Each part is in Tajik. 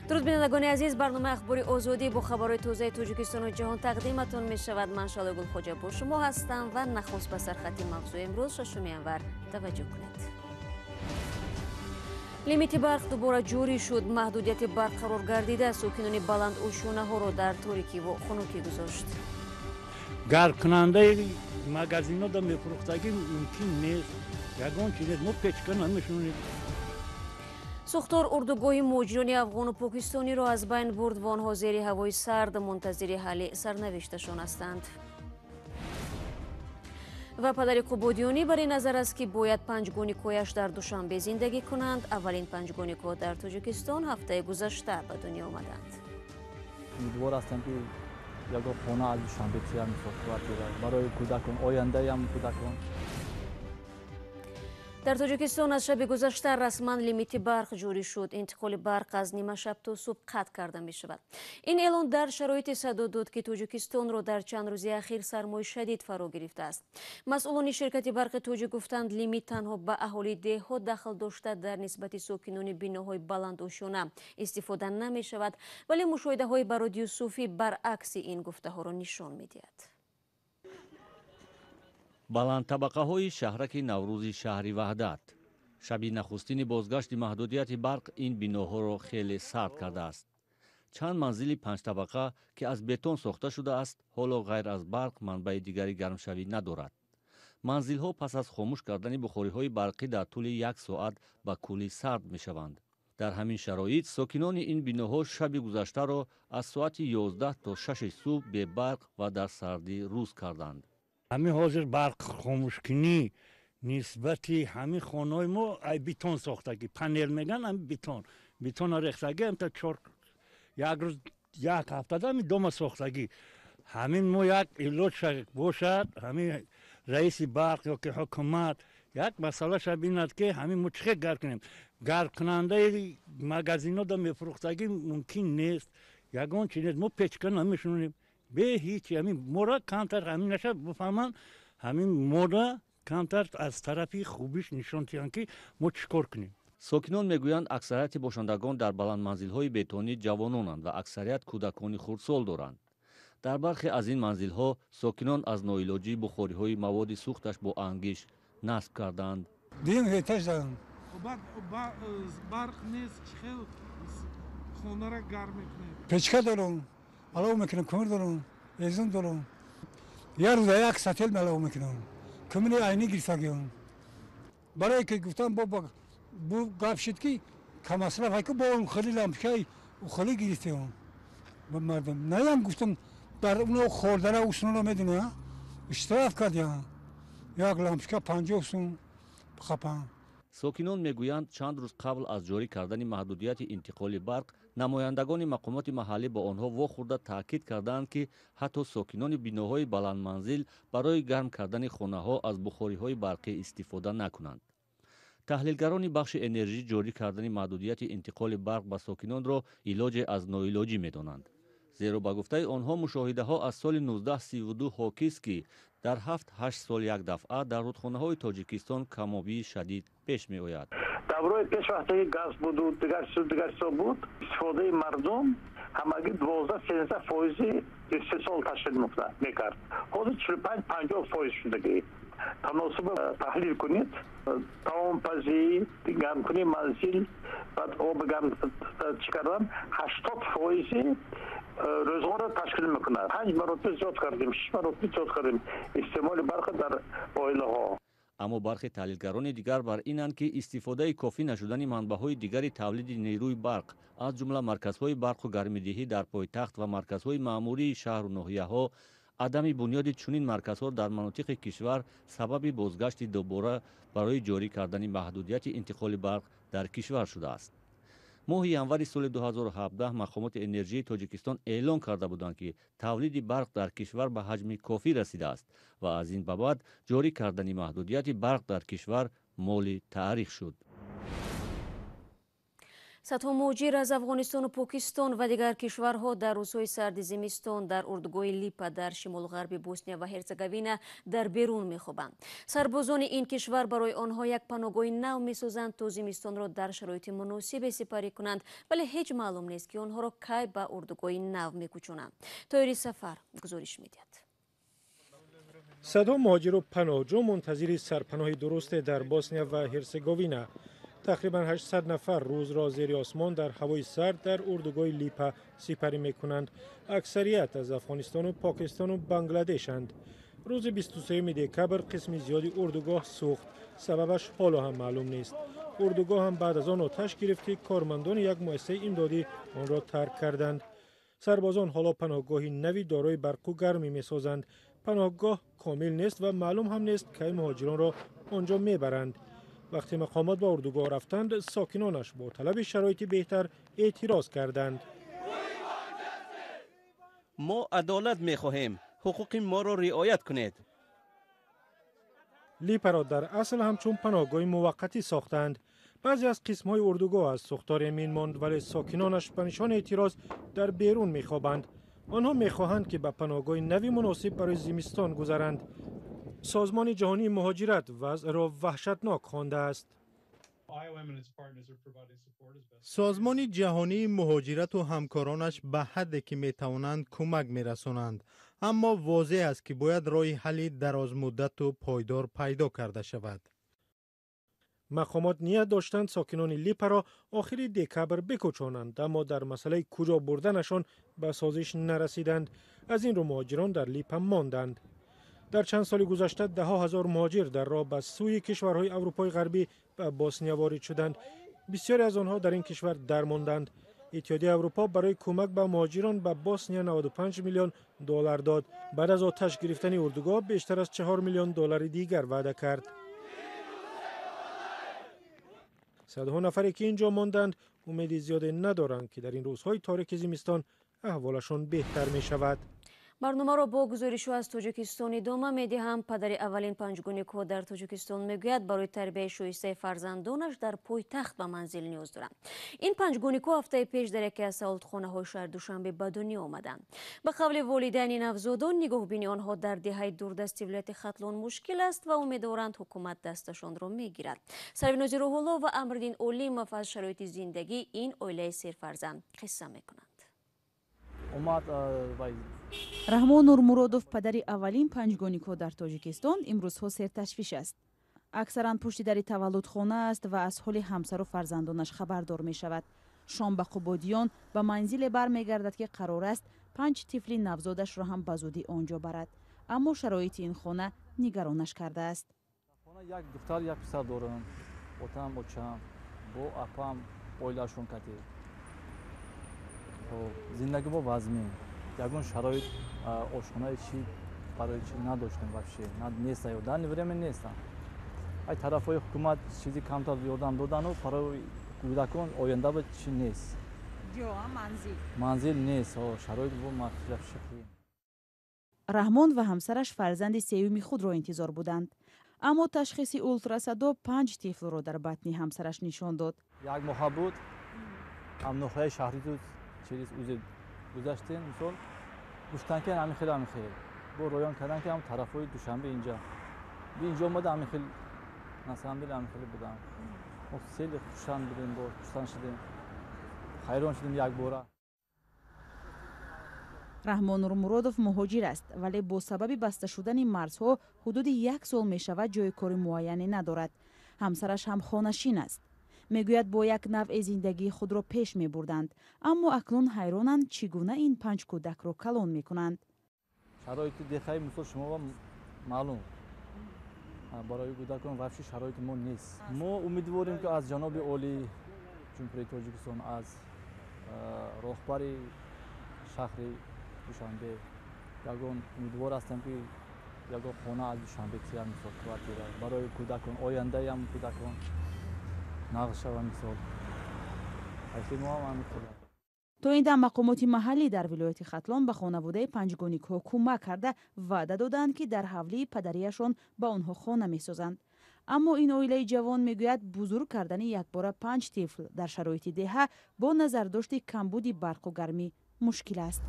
Дуруд, бинандагони азиз. Барномаи Ахбори Озодӣ бо хабарҳои тозаи Тоҷикистону ҷаҳон тақдиматон мешавад. Ман Шалои Гулхоҷа бо шумо ҳастам ва нахуст ба сархати мавзӯи имрӯз, 6 январ, таваҷҷӯҳ кунед. Лимити барқ дубора ҷорӣ шуд. Маҳдудияти барқарор гардида сокинони баландошёнаҳоро дар торикиву хунукӣ гузошт. Гармкунандаи магазинҳо мефурӯхтагӣ мумкин нест, ягон чиз мо печка намешунем. Сӯхтор урдугоҳи муҳоҷирони афғону покистониро аз байн бурд ва онҳо зери ҳавои сард мунтазири ҳалли сарнавишташон ҳастанд. Ва падари Қубодиёнӣ бар ин назар аст, ки бояд панҷгоникояш дар Душанбе зиндагӣ кунанд. Аввалин панҷгоникҳо дар Тоҷикистон ҳафтаи гузашта ба дунё омаданд. Умедвор ҳастам, ки ягон хона аз Душанбе тия, мисол, квартира барои кӯдакон, ояндаям кӯдакон. Дар Тоҷикистон аз шаби гузашта расман лимити барқ ҷорӣ шуд. Интиқоли барқ аз нимашаб то субҳ қатъ карда мешавад. Ин эълон дар шароите садо дод, ки Тоҷикистонро дар чанд рӯзи ахир сармои шадид фаро гирифтааст. Масъулони ширкати Барқи Тоҷик гуфтанд, лимит танҳо ба аҳолии деҳот дахл дошта, дар нисбати сокинони биноҳои баландошёна истифода намешавад. Вале мушоҳидаҳои Бароди Юсуфӣ баръакси ин гуфтаҳоро нишон медиҳад. Баландтабақаҳои шаҳраки Наврӯзи шаҳри Ваҳдат. Шаби нахустини бозгашти маҳдудияти барқ ин биноҳоро хеле сард кардааст. Чанд манзили панҷтабақа, ки аз бетон сохта шудааст, ҳоло ғайр аз барқ манбаи дигари гармшавӣ надорад. Манзилҳо пас аз хомӯш кардани бухориҳои барқӣ дар тӯли як соат ба куллӣ сард мешаванд. Дар ҳамин шароит сокинони ин биноҳо шаби гузаштаро аз соати 11 то 6 субҳ бебарқ ва дар сардӣ рӯз карданд. Ҳамин ҳозир барқ хомӯшкунӣ нисбати ҳамин хонаҳои мо ай бетон сохтагӣ, панел меган, ҳами бетон, бетона рехтагӣ, амта чор як рӯз, як ҳафтада ҳамин дома сохтагӣ. Ҳамин мо як илоҷ бошад, ҳамин раиси барқ ё ки ҳукумат як масъалаша бинад, ки ҳамин мо чӣ хел гарм кунем. Гармкунандаи магазинҳо мефурӯхтагӣ мумкин нест, ягон чи нест, мо печка намешунем бе ҳеҷ. Ҳамин мора камтар ҳамин наша бифаҳманд, ҳамин мора камтар аз тарафи хубиш нишон диҳанд, ки мо чӣ кор кунем. Сокинон мегӯянд, аксарияти бошандагон дар баландманзилҳои бетонӣ ҷавононанд ва аксарият кӯдакони хурдсол доранд. Дар бархе аз ин манзилҳо сокинон аз ноилоҷӣ бухориҳои маводи сӯхташ бо ангиш насб кардаанд. Дуюм этаж дорам. Барқ нест, чӣ хел хонара гарм мекунед? Печка дорам, алов мекунам, кӯмир дорам, ҳезум дорам. Як рӯза як сател алов мекунам, кӯмири айнӣ гирифтагиам. Барое ки гуфтам, бо бу гап шуд, ки каммасраф ку, бо хели лампочкаи хеле гирифтем. Мардум наям гуфтам, дар уно хордара усуноро медуна, штраф кардям, як лампочка 50 сум хапан. Сокинон мегӯянд, чанд рӯз қабл аз ҷорӣ кардани маҳдудияти интиқоли барқ намояндагони мақомоти маҳаллӣ бо онҳо вохӯрда, таъкид кардаанд, ки ҳатто сокинони биноҳои баландманзил барои гарм кардани хонаҳо аз бухориҳои барқӣ истифода накунанд. Таҳлилгарони бахши энержӣ ҷорӣ кардани маҳдудияти интиқоли барқ ба сокинонро илоҷе аз ноилоҷӣ медонанд, зеро ба гуфтаи онҳо, мушоҳидаҳо аз соли 1932 ҳокист, ки дар 7-8 сол як дафъа дар рудхонаҳои Тоҷикистон камобии шадид пеш меояд. Даврои пеш, вақте ки газ буду дигар чизу дигар чизо буд, истифодаи мардум ҳамагӣ 12-13 фоизи истеҳсол ташкил мекард. Ҳозир 45-50 фоиз шудагӣ. Таносуба таҳлил кунед: таомпазӣ, гармкунии манзил, баъд оби гарм чӣ кардан 80 фоизи рӯзғорро ташкил мекунад. Панҷ маротиба зиёд кардем, шиш маротиба зиёд кардем истеъмоли барқа дар оилаҳо. Аммо бархе таҳлилгарони дигар бар инанд, ки истифодаи кофӣ нашудани манбаъҳои дигари тавлиди нерӯи барқ, аз ҷумла марказҳои барқу гармидиҳӣ дар пойтахт ва марказҳои маъмурии шаҳру ноҳияҳо, адами бунёди чунин марказҳо дар манотиқи кишвар сабаби бозгашти дубора барои ҷорӣ кардани маҳдудияти интиқоли барқ дар кишвар шудааст. Моҳи январи соли 2017 мақомоти энержии Тоҷикистон эълон карда буданд, ки тавлиди барқ дар кишвар ба ҳаҷми кофӣ расидааст ва аз ин ба баъд ҷорӣ кардани маҳдудияти барқ дар кишвар моли таърих шуд. Садҳо муҳоҷир аз Афғонистону Покистон ва дигар кишварҳо дар рӯзҳои сарди зимистон дар урдугоҳи Липа дар шимолу ғарби Босния ва Ҳерцеговина дар берун мехобанд. Сарбозони ин кишвар барои онҳо як паноҳгоҳи нав месозанд, то зимистонро дар шароити муносибе сипарӣ кунанд, вале ҳеҷ маълум нест, ки онҳоро кай ба урдугоҳи нав мекӯчонанд. Тоҳири Сафар гузориш медиҳад. Садҳо муҳоҷиру паноҳҷӯ мунтазири сарпаноҳи дурусте дар Босния ва Ҳерцеговина. Тақрибан 800 нафар рӯзро зери осмон дар ҳавои сард дар урдугоҳи Липа сипарӣ мекунанд. Аксарият аз Афғонистону Покистону Бангладешанд. Рӯзи 23 декабр қисми зиёди урдугоҳ сӯхт. Сабабаш ҳоло ҳам маълум нест. Урдугоҳ ҳам баъд аз он оташ гирифт, ки кормандони як муассисаи имдодӣ онро тарк карданд. Сарбозон ҳоло паноҳгоҳи нави дорои барқу гармӣ месозанд. Паноҳгоҳ комил нест ва маълум ҳам нест, кай муҳоҷиронро он ҷо мебаранд. Вақте мақомот ба урдугоҳ рафтанд, сокинонаш бо талаби шароити беҳтар эътироз карданд. Мо адолат мехоҳем, ҳуқуқи моро риоят кунед. Липаро дар асл ҳамчун паноҳгоҳи муваққатӣ сохтанд. Баъзе аз қисмҳои урдугоҳ аз сӯхтор эмин монд, вале сокинонаш ба нишони эътироз дар берун мехобанд. Онҳо мехоҳанд, ки ба паноҳгоҳи нави муносиб барои зимистон гузаранд. Созмони ҷаҳонии муҳоҷират вазъро ваҳшатнок хондааст. Созмони ҷаҳонии муҳоҷирату ҳамкоронаш ба ҳадде ки метавонанд кӯмак мерасонанд, аммо возеҳ аст, ки бояд роҳи ҳалли дарозмуддату пойдор пайдо карда шавад. Мақомот ният доштанд сокинони Липаро охири декабр бикӯчонанд, аммо дар масъалаи куҷо бурданашон ба созиш нарасиданд. Аз ин рӯ муҳоҷирон дар Липа монданд. Дар чанд соли гузашта даҳҳо ҳазор муҳоҷир дар роҳ ба сӯи кишварҳои Аврупои Ғарбӣ ба Босния ворид шуданд. Бисёре аз онҳо дар ин кишвар дармонданд. Иттиҳодияи Аврупо барои кӯмак ба муҳоҷирон ба Босния 95 миллион доллар дод. Баъд аз оташ гирифтани урдугоҳ бештар аз 4 миллион доллари дигар ваъда кард. Садҳо нафаре ки ин ҷо монданд, умеди зиёде надоранд, ки дар ин рӯзҳои торики зимистон аҳволашон беҳтар мешавад. Барномаро бо гузоришҳо аз Тоҷикистон идома медиҳам. Падари аввалин панҷгоникҳо дар Тоҷикистон мегӯяд, барои тарбияи шоистаи фарзандонаш дар пойтахт ба манзил ниёз доранд. Ин панҷгоникҳо ҳафтаи пеш дар яке аз саволтхонаҳои шаҳри Душанбе ба дунё омаданд. Ба қавли волидайни навзодон, нигоҳубини онҳо дар деҳаи дурдасти вилояти Хатлон мушкил аст ва умедворанд, ҳукумат дасташонро мегирад. Сарвинози Рӯҳулло ва Амриддин Олимов аз шароити зиндагии ин оилаи серфарзанд қисса мекунанд. Раҳмон Нурмуродов, падари аввалин панҷгоникҳо дар Тоҷикистон, имрӯзҳо серташвиш аст. Аксаран пушти дари таваллудхона аст ва аз ҳоли ҳамсару фарзандонаш хабардор мешавад. Шом ба Қубодиён ба манзиле бармегардад, ки қарор аст панҷ тифли навзодашро ҳам ба зудӣ он ҷо барад. Аммо шароити ин хона нигаронаш кардааст. Як духтар, як писар дорам, отам, очам, бо апам, оилаашон катӣ. Зиндагӣ бо вазмин, ягон шароит, ошхонаи чи барои чи надоштем, вообще неста, данный время неста. Ай тарафҳои ҳукумат чизи камтар ёрдам додану барои кӯдакон оянда ба чи нест. Манзил манзил нест, шароит бо вообще қиин. Раҳмон ва ҳамсараш фарзанди сеюми худро интизор буданд, аммо ташхиси ултрасадо панҷ тифлро дар батни ҳамсараш нишон дод. Як моҳа буд, ҳамноҳияи шаҳри через УЗИ гузаштем, мисол гуфтанд, ки ҳамин хел, ҳамин хел, бо роён кардан, ки ҳам тарафҳои Душанбе инҷа омада, ҳамин хел, на самом деле ҳамин хеле будам. Мо хеле хушанд будем, бо хушанд шудем, хайрон шудем якбора. Раҳмон Нурмуродов муҳоҷир аст, вале бо сабаби баста шудани марзҳо ҳудуди як сол мешавад ҷои кори муайяне надорад. Ҳамсараш ҳам хонашин аст. Мегӯяд, бо як навъе зиндагии худро пеш мебурданд, аммо акнун ҳайронанд, чӣ гуна ин панҷ кӯдакро калон мекунанд. Шароити деҳаи, мисол, шумо маълум, барои кӯдакон вообще шароити мо нест. Мо умедворем, ки аз ҷаноби олии Ҷумҳурии Тоҷикистон, аз роҳбари шаҳри Душанбе ягон, умедвор ҳастем, ки ягон хона аз Душанбе тия, мисол квартира барои кӯдакон, ояндаям кӯдакон нағз шава, мисол мо ҳам ҳамин хел. То ин дам мақомоти маҳаллӣ дар вилояти Хатлон ба хонаводаи панҷгоникҳо кӯмак карда, ваъда доданд, ки дар ҳавлии падарияшон ба онҳо хона месозанд. Аммо ин оилаи ҷавон мегӯяд, бузург кардани якбора 5 тифл дар шароити деҳа бо назардошти камбуди барқу гармӣ мушкил аст.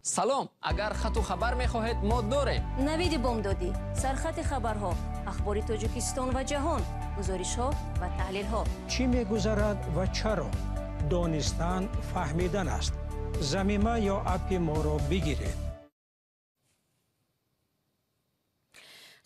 Салом, агар хату хабар мехоҳед, мо дорем. Навиди бомдодӣ, сархати хабарҳо, ахбори Тоҷикистон ва ҷаҳон, гузоришҳо ва таҳлилҳо. Чӣ мегузарад ва чаро? Донистан фаҳмидан аст. Замима ё аппи моро бигиред.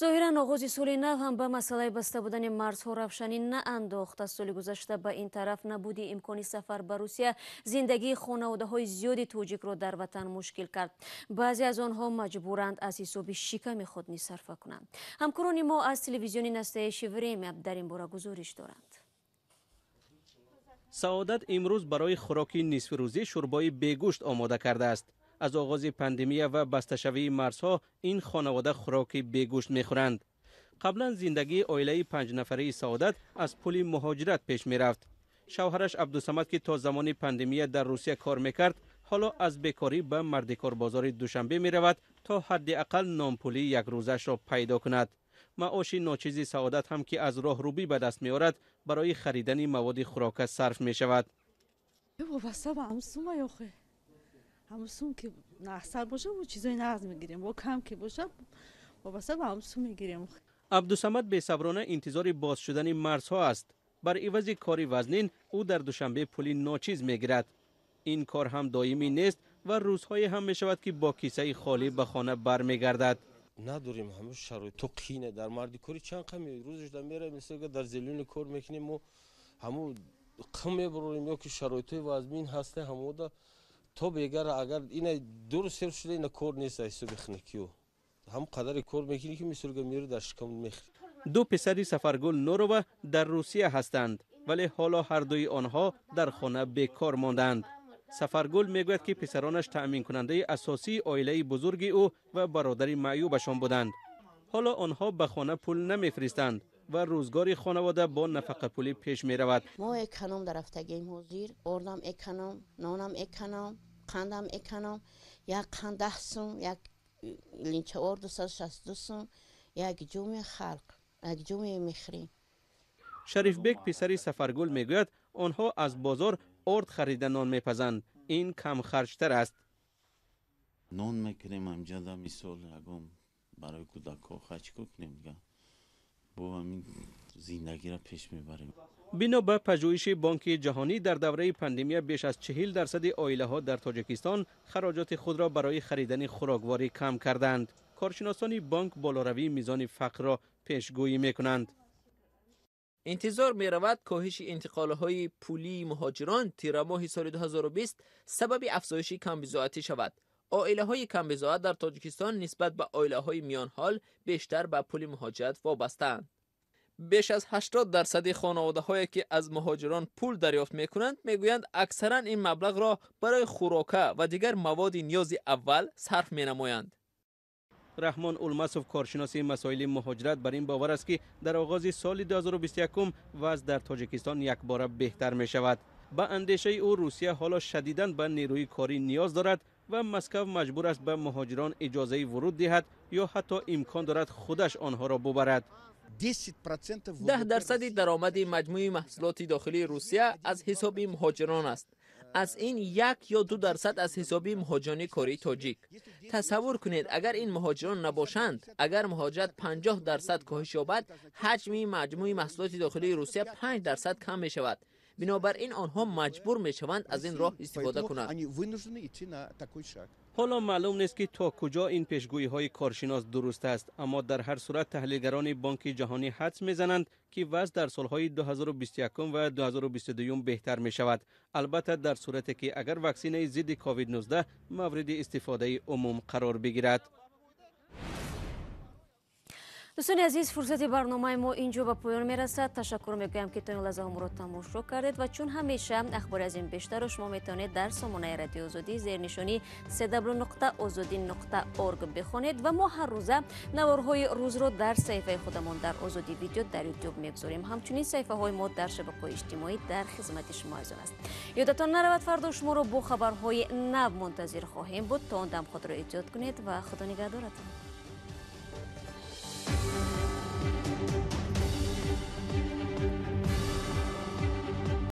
Зоҳиран оғози соли нав ҳам ба масъалаи баста будани марзҳо равшанӣ наандохт. Аз соли гузашта ба ин тараф набуди имкони сафар ба Русия зиндагии хонаводаҳои зиёди тоҷикро дар ватан мушкил кард. Баъзе аз онҳо маҷбуранд аз ҳисоби шиками худ низ сарфа кунанд. Ҳамкорони мо аз телевизиони Настоящее время дар ин бора гузориш доранд. Саодат имрӯз барои хӯроки нисфирӯзӣ шӯрбои бегӯшт омода кардааст. Аз оғози пандемия ва басташавии марзҳо ин хонавода хӯроки бегӯшт мехӯранд. Қаблан зиндагии оилаи 5-нафараи Саодат аз пули муҳоҷират пеш мерафт. Шавҳараш Абдусамад, ки то замони пандемия дар Русия кор мекард, ҳоло аз бекорӣ ба мардикорбозори Душанбе меравад то ҳадди ақал нонпулии якрӯзаашро пайдо кунад. Маоши ночизи Саодат ҳам, ки аз роҳрӯбӣ ба даст меорад, барои харидани маводи хӯрока сарф мешавад. Ҳамсум ки нақсар боша, чизои нағз мегирем, бо кам ки боша, вобаста ба ҳамсум мегирем. Абдусамад бесаброна интизори боз шудани марзҳо аст. Бар ивази кори вазнин ӯ дар Душанбе пули ночиз мегирад. Ин кор ҳам доимӣ нест ва рӯзҳое ҳам мешавад, ки бо кисаи холӣ ба хона бармегардад. Надорем ҳамин шароито қине. Дар мардикорӣ чанд қами рӯзаш да меравем, мисол дар зелёни кор мекунем, мо ҳамун қим мебарорем ё ки шароитҳои вазмин ҳаста ҳамода то бегара агар ина дуру сер шуда ина кор нест ҳисоби хникиё. Ҳам қадаре кор мекунӣ, ки мисолга мери дар шикам мехӯрӣ. Ду писари Сафаргул Нурова дар Русия ҳастанд, вале ҳоло ҳардуи онҳо дар хона бекор мондаанд. Сафаргул мегӯяд, ки писаронаш таъминкунандаи асосии оилаи бузурги ӯ ва бародари маъюбашон буданд. Ҳоло онҳо ба хона пул намефиристанд ва рӯзгори хонавода бо нафақапулӣ пеш меравад. Мо эконом дарафтагием ҳозир, ордам эконом, нонам эконом, қандам эконом, як қанд 10 сум, як линча орд 262 сум, як ҷуми халқ, як ҷуми мехӯрем. Шарифбек, писари Сафаргул, мегӯяд, онҳо аз бозор орд харида нон мепазанд. Ин камхарҷтар аст. Нон мекунем ҳамҷада, мисол ягон барои кӯдакҳо хачко кунем, бо ҳамин зиндагиро пеш мебарем. Бино ба пажӯҳиши Бонки Ҷаҳонӣ, дар давраи пандемия беш аз 40% оилаҳо дар Тоҷикистон хароҷоти худро барои харидани хӯрокворӣ кам карданд. Коршиносони бонк болоравии мизони фақрро пешгӯӣ мекунанд. Интизор меравад коҳиши интиқолҳои пулии муҳоҷирон тирамоҳи соли 2020 сабаби афзоиши камбизоатӣ шавад. Оилаҳои камбизоат дар Тоҷикистон нисбат ба оилаҳои миёнҳол бештар ба пули муҳоҷират вобастаанд. Беш аз 80% хонаводаҳое, ки аз муҳоҷирон пул дарёфт мекунанд, мегӯянд аксаран ин маблағро барои хӯрока ва дигар маводи ниёзи аввал сарф менамоянд. Раҳмон Улмасов, коршиноси масоили муҳоҷират, бар ин бовар аст, ки дар оғози соли 2021 вазъ дар Тоҷикистон якбора беҳтар мешавад. Ба андешаи ӯ, Русия ҳоло шадидан ба нерӯи корӣ ниёз дорад ва Москав маҷбур аст ба муҳоҷирон иҷозаи вуруд диҳад ё ҳатто имкон дорад худаш онҳоро бубарад. 10% даромади маҷмӯи маҳсулоти дохилии Русия аз ҳисоби муҳоҷирон аст. Аз ин 1 ё 2% аз ҳисоби муҳоҷирони кории тоҷик. Тасаввур кунед, агар ин муҳоҷирон набошанд, агар муҳоҷират 50% коҳиш ёбад, ҳаҷми маҷмӯи маҳсулоти дохилии Русия 5% кам мешавад. Бинобар ин онҳо маҷбур мешаванд аз ин роҳ истифода кунанд. Ҳоло маълум нест, ки то куҷо ин пешгӯиҳои коршинос дуруст аст, аммо дар ҳар сурат таҳлилгарони Бонки Ҷаҳонӣ ҳадс мезананд, ки вазъ дар солҳои 2021 ва 2022 беҳтар мешавад. Албатта дар сурате ки агар ваксинаи зидди COVID-19 мавриди истифодаи умум қарор бигирад. Дӯстони азиз, фурсати барномаи мо инҷо ба поён мерасад. Ташаккур мегӯям, ки то ин лаҳза ҳамро тамошо кардед ва чун ҳамеша ахбори аз ин бештарро шумо метавонед дар сомонаи Радиои Озодӣ зернишонии cw.ozodi.org бихонед ва мо ҳар рӯза наворҳои рӯзро дар саҳифаи худамон дар Озодӣ видео дар Ютуб мегузорем. Ҳамчунин саҳифаҳои мо дар шабакаҳои иҷтимоӣ дар хизмати шумо азизон аст. Ёдатон наравад, фардо шуморо бо хабарҳои нав мунтазир хоҳем буд. То он дам худро эҳтиёт кунед ва Худо нигаҳдоратон.